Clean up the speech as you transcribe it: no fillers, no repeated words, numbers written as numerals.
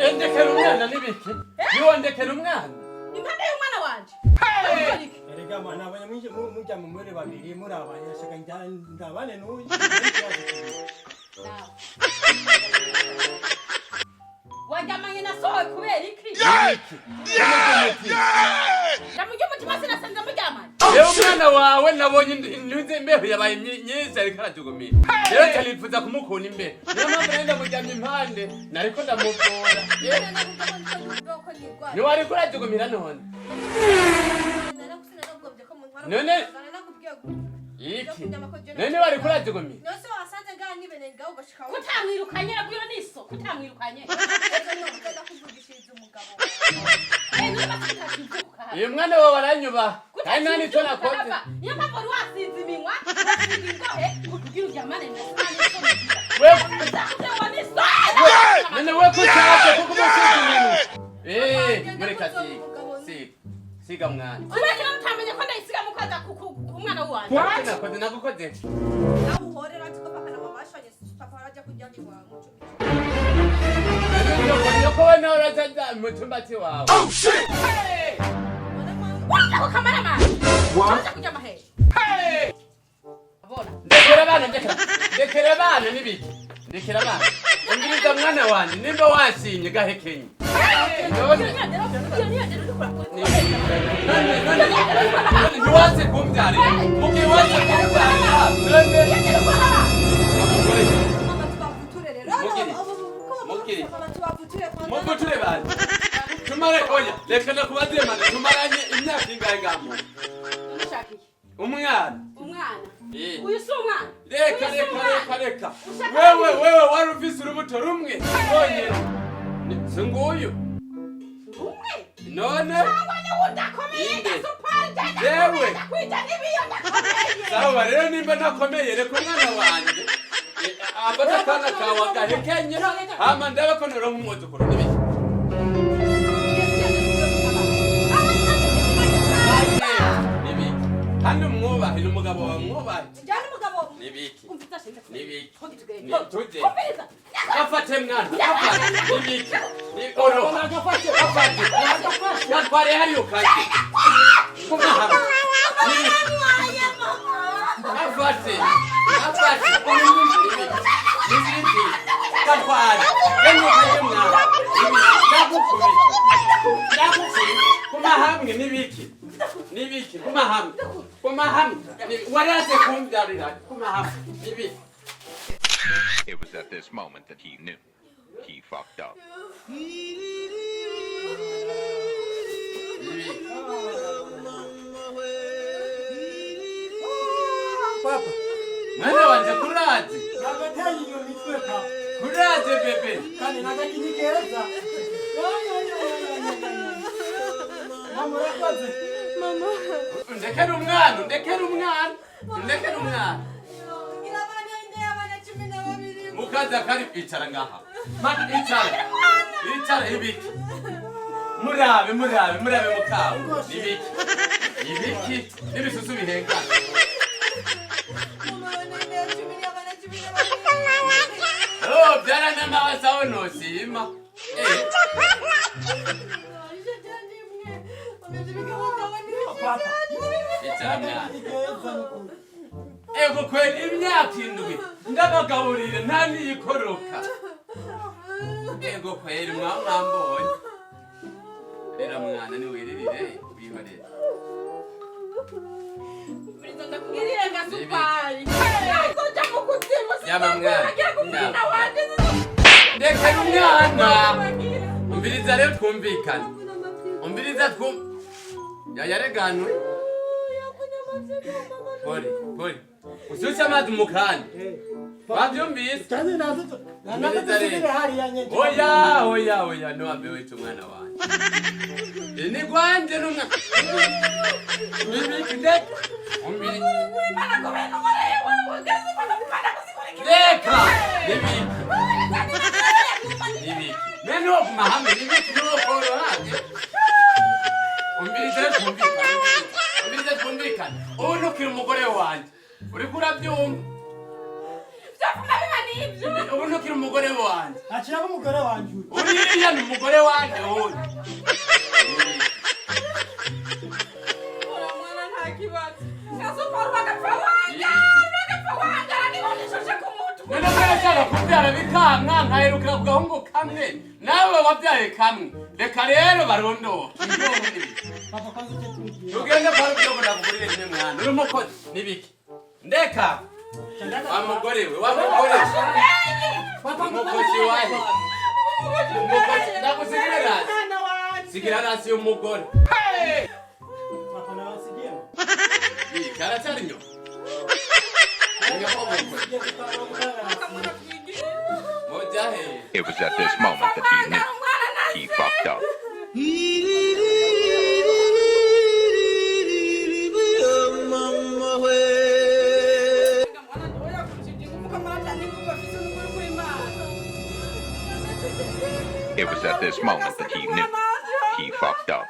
Endekera umwana n'ibiki? Niwondekera umwana. Impande y'umwana wanje. Erega mwana, abonye mujya mu muri babiri murabanye, ashaka ndabane n'uyu. Waryamanye na sohoye kubera iki? N'ibiki? Ndamurya umutima, sinasanze muryamanye. Rero umwana wawe nabonye ntuze imbeho yabaye nyinshi, ariko arajugumira. Rero cyanifuza kumukunda imbeho. Niyo mpamvu rero ndamuryamye impande, nariko ndamuvura. Niwe ariko urajugumira none. None iki? None wariko urajugumira? Nose wasanze ngaha nibene ngaho ugashika. Kutamwirukanye ragwiro niso kutamwirukanye. Ugenda kuvugishiriza umugabo. Eh, none basitakivuka. Uyu mwana wawe aranyubaha. Kandi nta n'icyo nakoze. Niyo mpamvu wari wasize iminwa, wasize ingohe kugira uryamane na so. We Uzakuzewa niso. None we ko ushatse kuko umusiga iminwa. Eh, mureka siga. Siga. Siga mwana. Kubera mutamenye ko ndayisiga mukaza ku umwana wanje. Icyo nakoze nagukoze. Nawe uhorera ati ko papa na mama bashanye, papa arajya kuryama iwawe mu cumbi. Nyoko we nawe urazaza mu cyumba cy'iwawe. Waza ku kamarama. Waza kuryama hehe? Abona. Ndekera abana, ndekera. Ndekera abana n'ibiki? Ndekera abana. Umviriza mwana wanje, nimba wasinye gahekenye. None none none ntiwanze kumbyarira. Mugihe wanze kumbyarira. None Mama, tubavuture rero. Mugiri. Mugiri. Mama, tubavuture kwanza. Muvuture banje. Tumare, oya, reka ndakubaze mwana, tumaranye imyaka ingahe ngamo? Umwana. Umwana. Eh. Uyu si umwana. Reka Uyu si reka umwana. reka reka. Ushaka Wewe iki? wewe wari ufise urubuto rumwe rwonyene. Si nguyu. Umwe. None Cyangwa niwe udakomeye. Inde. Gasupari. Jewe. Ndakwita n'ibiyo ndakomeye. Sawa rero, nimba ntakomeye, reka umwana wanje afate akana kawe agahekenye, hama ndabe ko noronka umwuzukuru n'ibiki. N'ibiki? Kandi umwubahe, ni umugabo wawe, mwubahe. Njyana umugabo. N'ibiki? N'ibiki? N'ibiki? Tuje. Gafate mwana, gafate. N'ibiki? Oro. Nagafashe. Gafate. Gatware hariyo kaje. Kuma hamwe. N'ibiki? Gafate. Gafate. N'ibiki? N'ibiki? Gatware. Genda ukaje mwana. N'ibiki? Ndagukubita. Ndagukubita. Kuma hamwe n'ibiki? N'ibiki? Kuma hamwe. Kuma hamwe. Waraze kumbyarira. Kuma hamwe. N'ibiki? It was at this moment that he knew. He fucked up. N'ibiki? Papa. Mwana wanje, kuraje. Nagateye iyo mitwe papa. Kuraje bébé. Kandi nagakinyi keza. Mama, urakoze. Ndekera umwana, ndekera umwana, ndekera umwana. Ngira abana inde, abana 12. Mukaza kari icara ngaha. Mata, icara. Icara ibiki? Murabe, murabe, murabe mukawe. Nibiki? Ibiki? N'ibisusu bihengana. Mama, abana inde cumi n'abana 12. Oh, byaranamasaho nosima. Eh, Papa. Icara mwana. Nagakinyi keza nukuri. Ego kweli, imyaka 7 ndabagaburira nta niyikoroka. Ego kweli, mwambonye. Rera mwana, niwiririre, wihorere. Ndakubwirire gasupari. Nazoja mu kuzimu. Yama mwana. Sinzokwibagira kumwana wanje. Ndekera umwana. Umviriza rero twumvikane. Umviriza twum yayareganwe. Pole pole, ushushe amazi mu kandi. Wabyumvise? Kandi nazo Umviriza rero. nazo hariya nyene. Oya oya oya, ntiwambe wica umwana wanjye. Ni gwanje n'umwana. Nibiki ndeka. Umbiri. Imana ku bintu nkoreye wewe kazi Imana kuzikurikira. Ndeka. Nibiki. Nibiki. Nene wo kumahame nibiki niwo koroha. Umbirize twumvikane. Umbirize twumvikane. Ubu ntukiri umugore wanjye. Uriko urabyumva. Byavuma biba nibyo. Ubu ntukiri umugore wanjye. Aciramo umugore wanje uyu. Uriya ni umugore wanjye uyu. Ura mwana nta kibazo. Kasupara bagapfa wanga. Bagapfa wanga niho nishoshe ku mutwe. None mwarashaka kubyara bikanka nkaherukira ku gahungu kamwe nawe wabyaye kamwe reka rero barondora. Papa kwanza icyo tubwira. Tugende kwa rubyogo ndakugurire rimwe mwana uri umukozi nibiki ndeka wa mugore we wa mugore we Papa umukozi wahe umukozi ndakusigira rasi Mwana wanje. sigira rasi y'umugore. Papa nawasigiye. Biki aracyari inyuma inyuma umukozi Sigiye gutanga moja he. It was at this moment that he knew. He fucked up. It was at this moment that he knew. He fucked up.